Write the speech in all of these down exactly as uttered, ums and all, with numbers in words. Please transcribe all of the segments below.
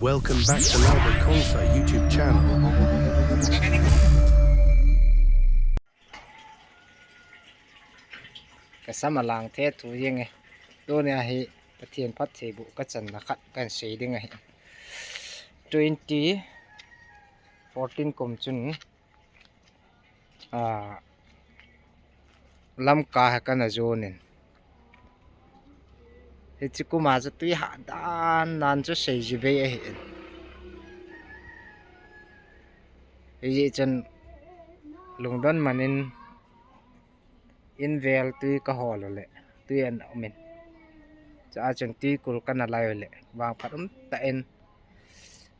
Welcome back to Lalbert Khongsa YouTube channel. Kasam alang the thu jing e. Tunia hi Pathen phattheiboh kachanna khat kahin sei ding ahi. Twenty fourteen kum chun a, Lamka hi kana jonin. Hiche kuma chu tui hah dan dan chu seiji bei ahin. Hijeh chun lungdon manin invel tui kahol u le tui ana umin. Chua chun tuikul kana lai u le vangphat umtah in,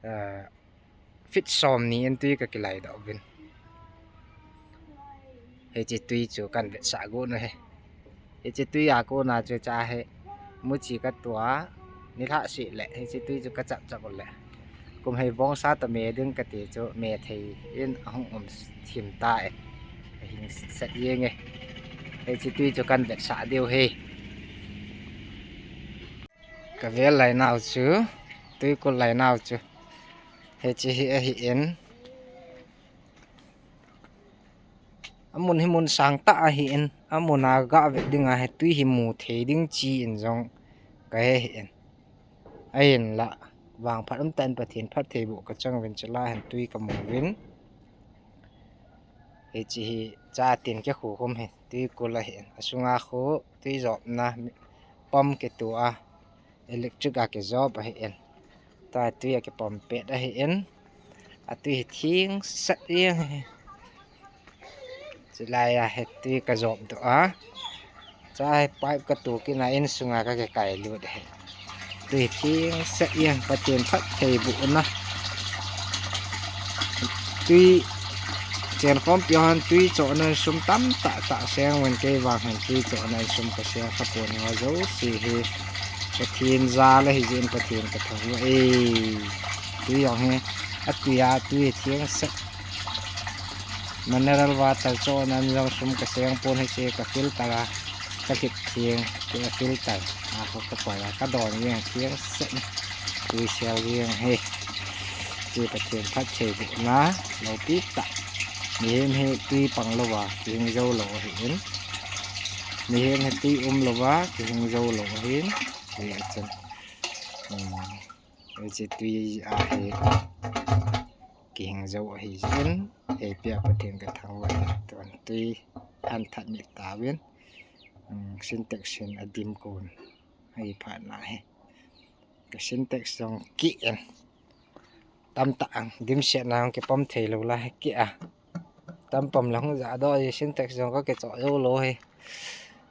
a, feet somni in tui kakilai doh uvin. Hiche tui chu kahin vetsah got u ahi. Hiche tui a kona chu chua hi muchi katua, nilhah seh le hiche tui chu kachap chap u le kum hei bongsa toh me ding kati chu me thei in ahung um thim ta e. Ahing set jeng e. Hiche tui chu kahin vetsah diu ahi. Kavel lainau chu, tuikul lainau chu hiche hi ahin. Amun hi mun sangtah ahin, amun a gavet dinga hi tui hi mu thei ding chi in jong kahe ahin. Ahinla vangphat umtah in Pathen phattheiboh kachang uvin chulai hin tui kamu uvin. Hiche hi chatin kikhu khum hi tuikul ahin. Asunga khu tui jopna pump kitu a, electric a kijop ahin. Tua tui akipump pet ahin. Atui hi theng set jeng hi. Chulai a hi tui kajop doh a, chua hi pipe katu kit a insunga kakikai lut ahi. Tui theng set jeng, Pathen phattheibohna. Tui chenkhompi hon tui chohna sum tamtah tah seng uvin, kei vang hin tui chohna sum kaseng khapon, hiho jouse hi Pathen jal ahi jeh in Pathen kathangvah e. Tui jong hi, atui a tui hi theng set. Mineral water chohna jong sum kaseng pon, hiche ka filter a kalhit theng, tua filter a khu kapoi a kadon jeng theng set. Tui sel jeng hi. Hiche Pathen phattheibohna loupi tah. Mihem hi tui pang louva kihing jou lou ahin. Mihem hi tui um louva kihing jou lou ahin. Hijeh chun, um, hiche tui a hi kihing jou ahi jeh in, eipia Pathen kathangvah in, tun tui ahin that mit tauvin, um, Sintex hin adim kon ahi phatna hi. Ka Sintex jong kih in. Tamtah ang, dimsetna jong kipom thei lou lai, kih a. Tam pom le hung ja doh ji, Sintex jong kakichoh jou lou hi.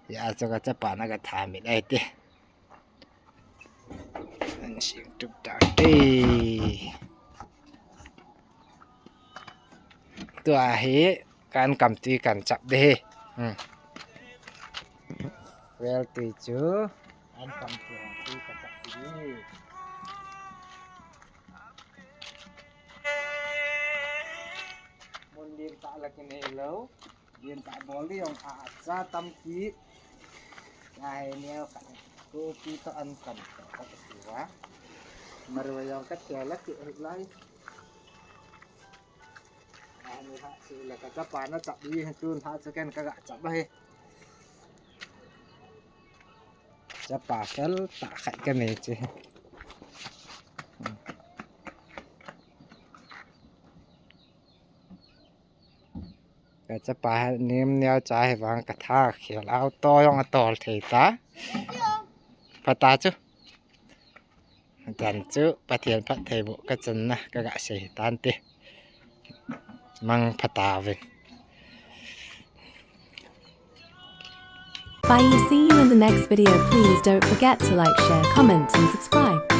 Hijeh chun kachapan aga tha mit ahi ti. An sing tup ta te. Tua hi ka ankam tui kahin chap ding ahi. Hmm. Well tui chu ankam tui kahin chap ding ahi. Mun lim tah la kinei lou. Lim tah bol ding jong acha tam kit. Ai neo ka. Kopi toh ankam toh kati uva. Marui jong kathel a kit lai. Ani ha, chule kachapa na chap ding ahi, tun ha chu ken kaga chap ahi. Chapa fel tah khat kanei chu. Kachapa nem neo cha hi vang katha khel auto jong atol thei ta. Pha ta chu. Jan chu Pathen phattheiboh kachanna kaga sei tante. Mangpha tauvin. Bye, see you in the next video. Please don't forget to like, share, comment and subscribe.